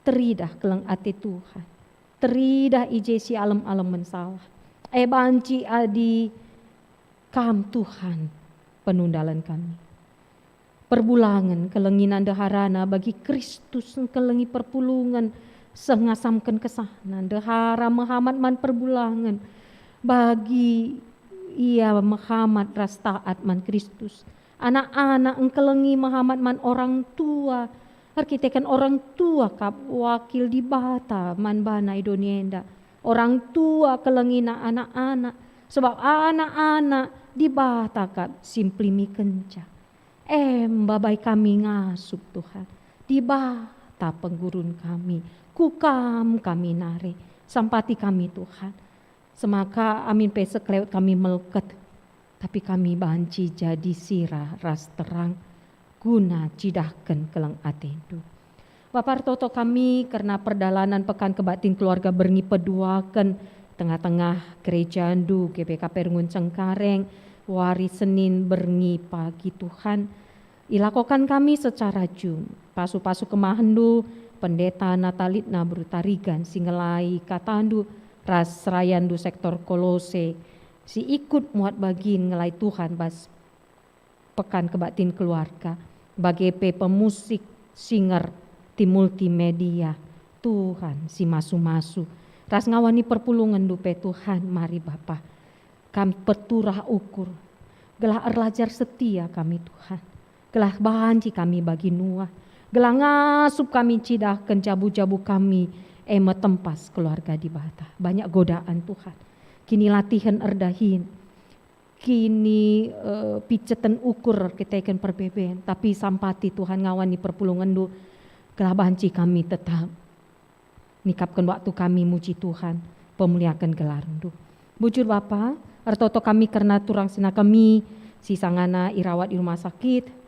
Teridah keleng ate Tuhan. Teridah i je si alem-alemen salah. E banci adi Kam Tuhan penundalen kami. Perbulangen kelengina ndeharana bagi Kristus, engkelengi perpulungen seh ngasamken kesahna. Ndehara mehamat man perbulangen bagi ia mehamat ras taat man Kristus. Anak-anak engkelengi mehamat man orang tua, erkiteken orang tua kap wakil Dibata man bana i doni enda. Orang tua kelengina anak-anak, sebab anak-anak Dibata kap si mpelimikenca. Em, babai kami ngasup, Tuhan. Dibata penggurun kami, ku Kam kami nari. Sampati kami, Tuhan. Semaka amin pe sekelewet kami melket, tapi kami banci jadi sira ras terang guna cidahken keleng ateNdu. Bapa, ertoto kami kerna perdalanen Pekan Kebaktin Keluarga Berngi Peduaken tengah-tengah gerejaNdu G B K P Runggun Cengkareng, wari Senin Berngi pagi, Tuhan. Ilakoken kami secara jum, pasu-pasu kemahenNdu, Pendeta Natalitna Beru Tarigan si ngelai kataNdu ras serayanNdu sektor Kolose, si ikut muat bagin ngelai Tuhan bas Pekan Kebaktin Keluarga, bage pe pemusik, singer, tim multimedia. Tuhan si masu-masu, ras ngawani perpulungenNdu pe, Tuhan, mari Bapa. Kam peturah ukur, gelah erlajar setia kami, Tuhan. Gelah banci kami bagi nuah, gelah ngasup kami cidahken jabu-jabu kami, e me tempas keluarga Dibata. Banyak godaan, Tuhan. Kinilatihen erdahin, kini, eh, piceten ukur erkiteken perbeben, tapi sampati, Tuhan, ngawani perpulungenNdu, gelah banci kami tetap nikapken waktu kami muji Tuhan, pemuliaken gelarNdu. Bujur Bapa, ertoto kami kerna turang sina kami, si sangana irawat i rumah sakit,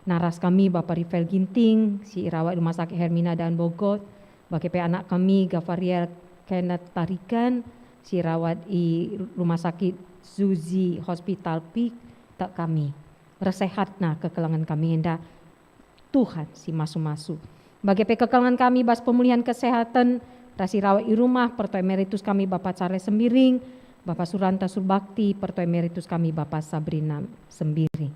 naras kami Bapa Rifael Ginting, si irawat i Rumah Sakit Hermina Daan Mogot, bage pe anak kami Gavariel Kenneth Tarigan, si irawat i Rumah Sakit Zuzi Hospital Pik, tek kami. Ersehatna kekelengen kami enda, Tuhan si masu-masu. Bage pe kekelengen kami bas pemulihan kesehatan, ras irawat i rumah, Pertua Emeritus kami Bapa Charles Sembiring, Bapa Suranta Surbakti, Pertua Emeritus kami Bapa Sabrina Sembiring.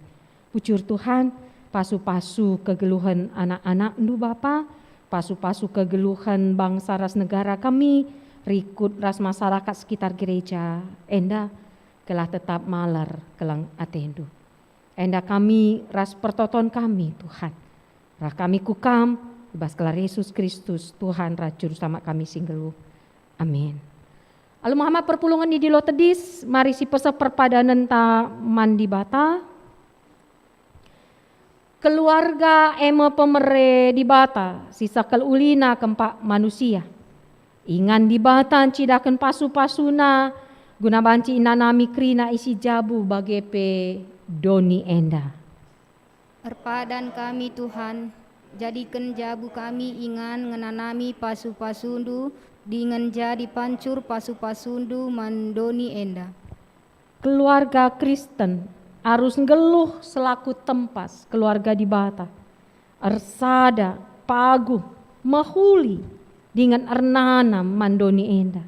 Bujur Tuhan, pasu-pasu kegeluhen anak-anakNdu Bapa, pasu-pasu kegeluhen bangsa ras negara kami, rikut ras masyarakat sekitar gereja enda, gelah tetap maler keleng ateNdu. Enda kami ras pertoton kami, Tuhan. Rah kami ku Kam, i bas gelar Yesus Kristus, Tuhan ras Juru Selamat kami si nggeluh. Amin. Alu Muhammad perpulungen i Dilo Tedis, mari sipeseh perpadanenta man Dibata. Keluarga e me pemere Dibata, si sekel ulina kempak manusia. Ingan Dibata ncidahken pasu-pasuna, guna banci inanami kerina isi jabu bage pe doni enda. Erpadan kami, Tuhan, jadiken jabu kami ingan ngenanami pasu-pasundu, dingen jadi pancur pasu-pasundu man doni enda. Keluarga Kristen arus nggeluh selaku tempas keluarga Dibata, ersada, paguh, mehuli, dingen ernanam man doni enda.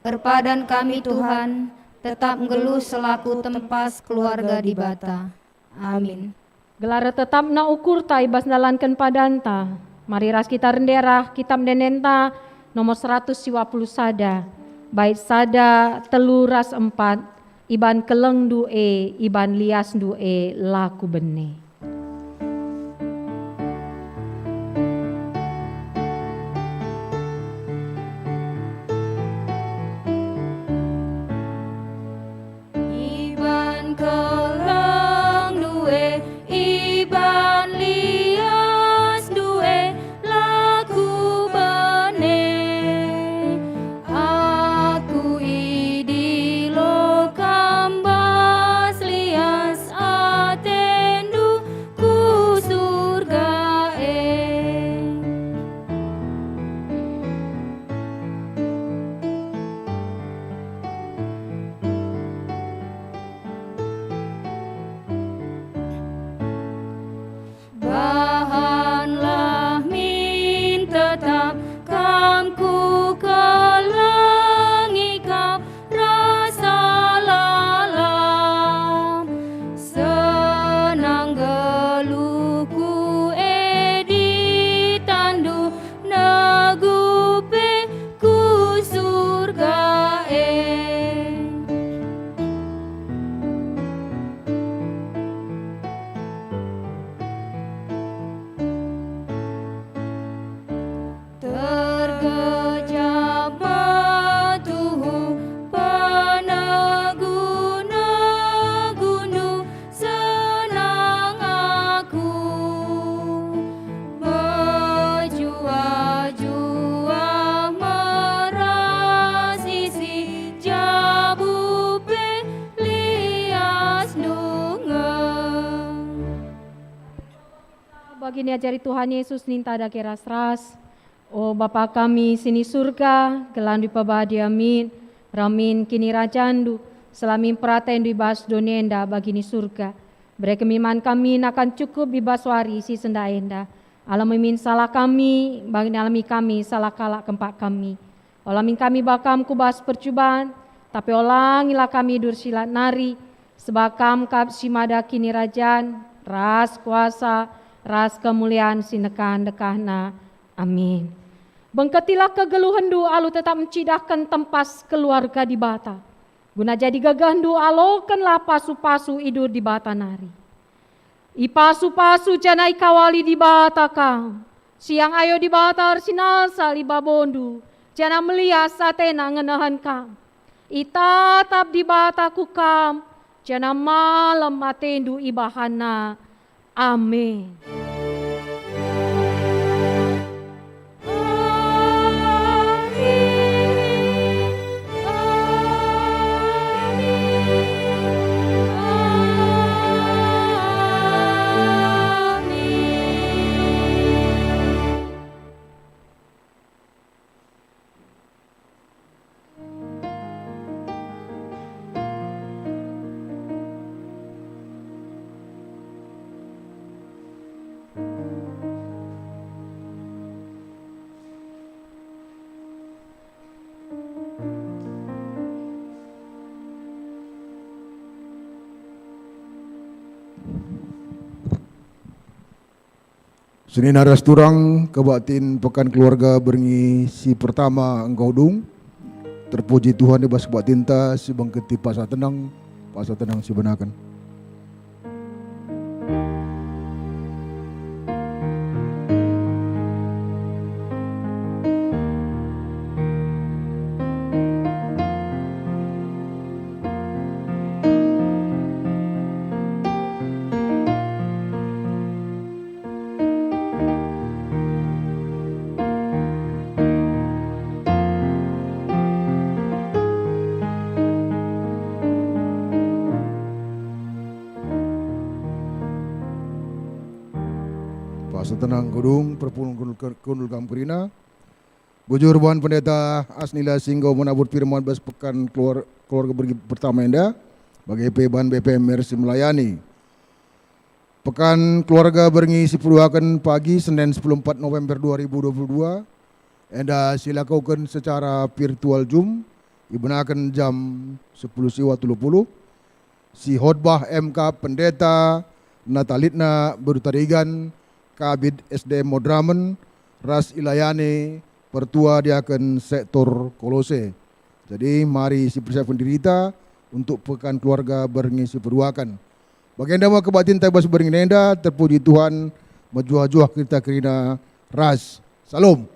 Erpadan kami, Tuhan, tetap nggeluh selaku tempas keluarga Dibata. Amin. Gelar tetapna ukurta i bas ndalanken padanta. Mari ras kita rende arah Kitab Ende-endenta nomor seratus siwapuluh sada, bait sada, telu ras empat, iban kelengndu e, iban liasndu e la kubene. Iban kelengndu e, iban liasndu e, la Gini ajari Tuhan Yesus ninta dage ras-ras. O Bapa kami sini Surga, gelarNdu ipabadi amin, ramin kinirajanNdu, selamin peratenNdu i bas doni enda bagi ni Surga. Bere kemi man kami nakan cukup i bas wari si sendah enda. Alemi min salah kami, bagi nalemi kami salah kalak kempak kami. Ola min kami ba Kam ku bas percuban, tapi olangilah kami idur si lat nari, sebab Kam kap si mada kinirajan, ras kuasa, ras kemulian si ndekah-ndekahna. Amin. Bengketilah kegeluhenNdu alu tetap ncidahken tempas keluarga Dibata. Guna jadi gegehndu alokenlah pasu-pasu idur Dibata nari. Ipasu-pasu janah ikawali Dibata kam. Siang ayo Dibata ersinalsal i babondu, janah melias atena ngenehen kam. Itatap Dibata ku kam, janah malem atendu ibahanNa. Amin. Senina ras turang, kebaktin Pekan Keluarga berngi si pertama enggo dung. Terpuji Tuhan i bas kebaktinta si bengketi pasa tenang, pasa tenang si benaken. Pasa tenang kudung, perpulung kundul, kundul kam kerina. Bujur Bahan Pendeta Asnila si enggo menabur firman bas pekan keluar, keluarga berngi pertama enda, bage pe Bahan B P M R si melayani. Pekan Keluarga berngi si peduaken pagi Senin sepuluh empat November dua ribu dua puluh dua, enda silakoken secara virtual Zoom, ibenaken jam sepuluh siwa telu puluh. Si hotbah M K Pendeta Natalitna Beru Tarigan, Kabid S D M Madramen, ras ilayani pertua diaken sektor Kolose. Jadi, mari sipersiapken dirita untuk Pekan Keluarga berngi si peduaken. Bagenda me kebaktinta i bas berngi enda, terpuji Tuhan, mejuah-juah kita kerina ras. Salom.